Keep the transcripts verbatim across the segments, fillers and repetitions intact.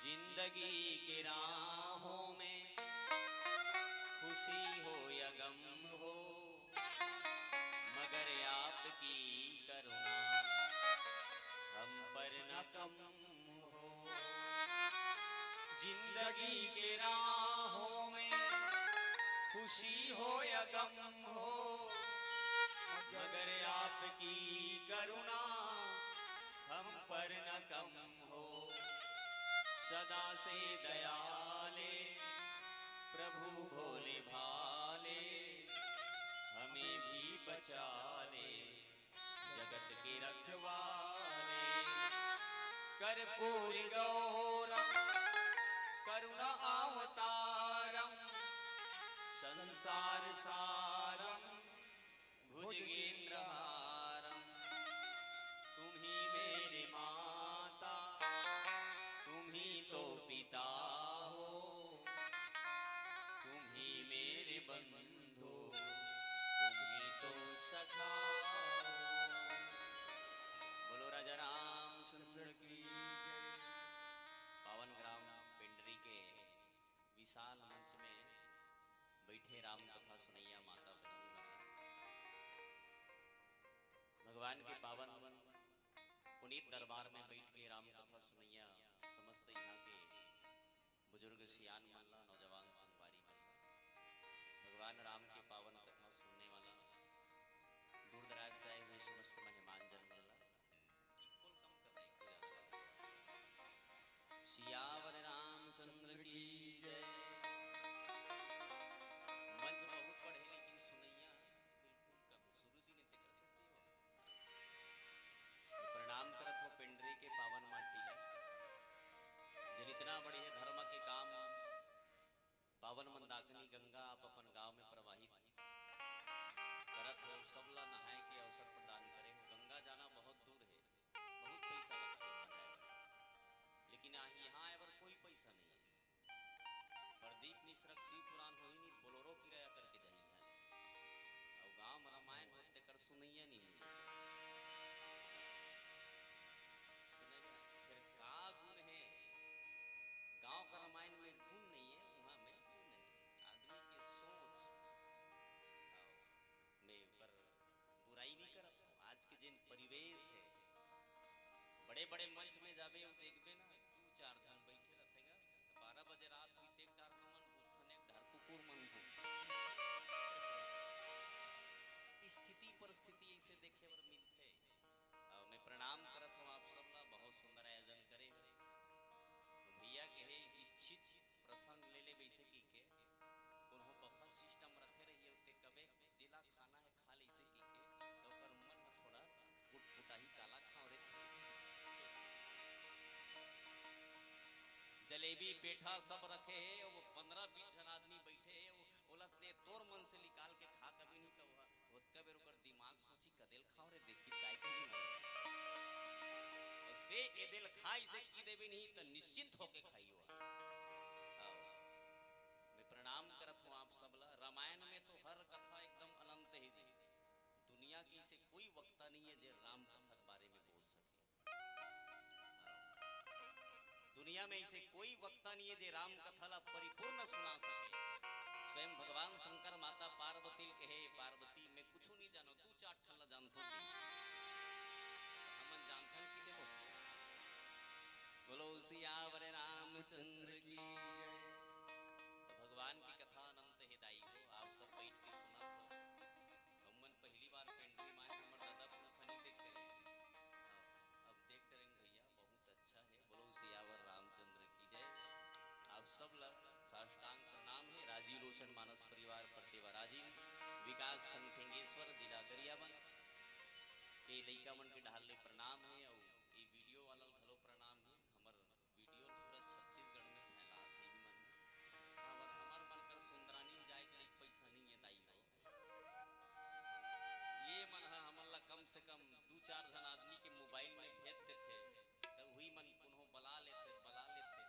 जिंदगी के राहों में खुशी हो या गम हो, मगर आपकी करुणा हम पर न कम हो। जिंदगी के राहों में खुशी हो या गम हो, मगर आपकी करुणा हम पर न कम हो। सदा से दयाले प्रभु भोले भाले, हमें भी बचा ले जगत के रखवाले। कर्पूर गौरम करुणा अवतारम, संसार सारम भुजगेंद्र हारम। तुम ही मेरे माता, तुम ही तो पिता हो, तुम ही मेरे बंधु, तुम ही तो सखा हो। बोलो राजा रामचंद्र की जय। पावन ग्राम पेंडरी के विशाल मंच में बैठे राम कथा सुनैया माता बहन मन, भगवान के पावन पुनीत दरबार में बैठ के राम कथा सुनैया समस्त यहाँ के बुजुर्ग सियान मन ला, नौजवान संगवारी मन ला, भगवान राम के पावन कथा सुनने वाला दूर दराज से आए हुए समस्त मेहमान जन मन ला, बिल्कुल कम कर दे, कोई ज्यादा नहीं। सियावर रामचंद्र की जय। मंच बहुत बड़े लेकिन सुनैया बिल्कुल कम। शुरू जी ने तेकर से हो। प्रणाम करत हो पेंडरी के पावन माटी ला, जिन इतना बढ़िया धर्म के काम पावन मंदाकिनी गंगा आप अपन गांव में प्रवाहित करत हो, सबला नहाए के अवसर प्रदान करे हो। गंगा जाना बहुत दूर है, बहुत पैसा लगथे वहाँ जाए बर, लेकिन आ-, यहाँ आए बर कोई पैसा नहीं है। प्रदीप मिश्र के शिव पुराण होही नहीं, बोलोरो किराया करके जाही यहाँ ले। अउ गांव में रामायण होत तेकर सुनैया नहीं मिले। सुने में फिर का गुण है? गांव का रामायण में गुण नहीं है, वहाँ में गुण है। आदमी के सोच, आओ, में पर बुराई नहीं करत हूँ। आज के जिन परिवेश है, बड़े-बड़े मंच में जाबे अउ देखबे ना, दू चार झन बैठे रथे गा, तो बारह बजे रात हुई, तेक डार हमन बोलथन, एक डार कुकुर मन बोलथन। स्थिति परिस्थिति ऐसे देखे बर मिलथे। अउ मैं प्रणाम करत हूँ आप सब ला, बहुत सुंदर आयोजन करे हो। तो भैया कहे इच्छित प्रसंग ले ले वैसे की के, कोनो बफर सिस्टम रखे रहिए, ते कबे जेला खाना है खा ले इसे की के, तो ओकर मन ह थोड़ा कुटकुटाही, काला खाओ रे। जलेबी पेठा सब रखे है, वो पन्द्रह बीस झन आदमी बैठे है, वो ओला ते तोर मन से निकाल के खा कभी नहीं, तो वह ओतका बेर ओकर दिमाग सोची, "कदेल खाओ रे, देखी काय कही मैं।" ते एदेल खा इसे की देबे नहीं, तो निश्चिंत होके खाइयो। आओ। मैं प्रणाम करत हूँ आप सब ला। रामायण में तो हर कथा एकदम अनंत है जी। दुनिया के इसे कोई वक्ता नहीं है जे राम कथा के बारे में बोल सके। दुनिया में इसे कोई वक्ता नहीं है जे राम कथा ला परिपूर्ण सुना सके। स्वयं भगवान शंकर माता पार्वती ल कहे, "पार्वती, मैं कुछ नहीं जानो, दू चार ठन ला जानथो जी।" हमन जानथन कि देखो, बोलो सियावर रामचंद्र की जय। तो भगवान की कथा अनंत है दाई हो, आप सब बैठ के सुना हो। हमन पहली बार पेंडरी माए हमर दादा पुरखा नहीं देखे रहे। अब देख डरेन भैया, बहुत अच्छा है। बोलो सियावर रामचंद्र की जय। आप सब ला साष्टांग प्रणाम है। राजीव लोचन मानस परिवार परतेवा राजिम, विकास खंड फिंगेश्वर, जिला गरियाबंद के लइका मन के डहार ले प्रणाम है। अउ ये वीडियो वाला घलो प्रणाम है। हमर वीडियो पूरा छत्तीसगढ़ में फैला थे ही मन। हमर, हमर मन कर सुंदरानी में जाए के लिए पैसा नहीं है दाई हो। ये मन ह हमन ला कम से कम दू चार झन आदमी के मोबाइल में भेज देथे, त उही मन कोनो बला लेथे, बला लेथे।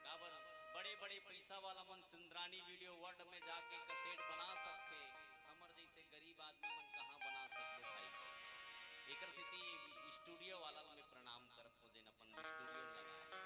काबर बड़े-बड़े पइसा वाला मन सुंदरानी वीडियो वर्ल्ड में जाके कैसेट बना सकथे, हमर जइसे गरीब आदमी मन कहाँ बना सकथे भाई? एकर सेती स्टूडियो वाला ल मैं प्रणाम करत हों, जेन अपन स्टूडियो लगा।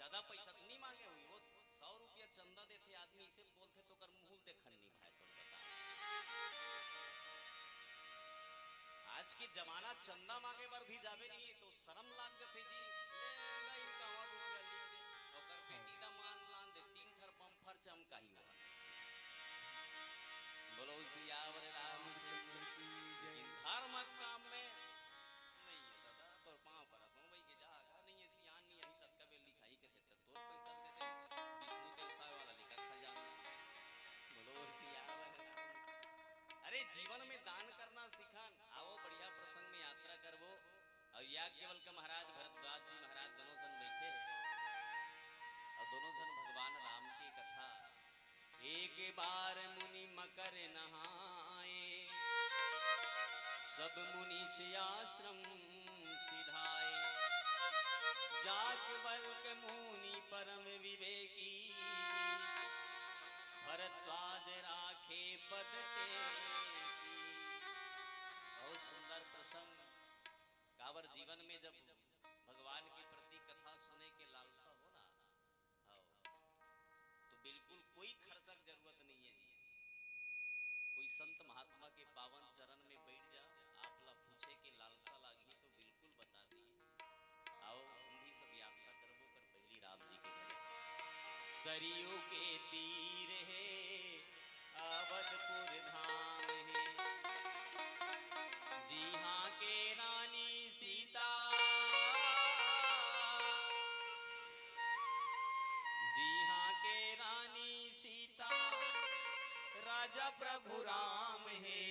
ज्यादा पैसा तो नहीं मांगे हुई, वो सौ रुपया चंदा देथे आदमी, इसे बोलथे तो कर मुंह देखन नहीं भाई, तुम बता। आज के जमाना चंदा मांगे बर भी जावे नहीं तो शर्म लाग जथे जी। ले गई कांवर रुपया ली दे, ओकर बेटी ला मान लान दे, तीन ठर बम्फर चमकाही मारा। बोलो सियावर रामचंद्र की जय। लेकिन धर्म काम में नहीं है दादा, तोर पांव परत हूँ भाई के जागा नहीं है, सियान नहीं आई ततका बेर लिखाई के थे, तब तोर पैसा देते, विष्णु देव साय वाला लिखा खजाना। बोलो सियावर राम। अरे जीवन में दान करना सिखन, आओ बढ़िया प्रसंग में यात्रा करबो। और याज्ञवल्क्य महाराज, भरद्वाज जी महाराज दोनों जन बैठे हैं और दोनों जन भगवान राम की कथा। एक बार मुनि मकर नहाए, सब मुनि से आश्रम सिधाए। जाज्ञवल्क्य मुनि परम विवेकी, भरद्वाज राखे पद टेकी। बहुत सुंदर प्रसंग। काबर जीवन में जब भगवान के प्रति कथा सुने के लालसा हो ना, आओ, तो बिल्कुल कोई खर्चा की जरूरत नहीं है जी। कोई संत महात्मा के पावन चरण में बैठ जा, आप ला पूछे के लालसा लागी तो बिल्कुल बता दिए। आओ, हम भी सब यात्रा करबो कर पहली राम जी के घर। सरयू के तीर है, अवधपुर धाम है, जिहाँ के रानी सीता, जिहाँ के रानी सीता, राजा प्रभु राम है।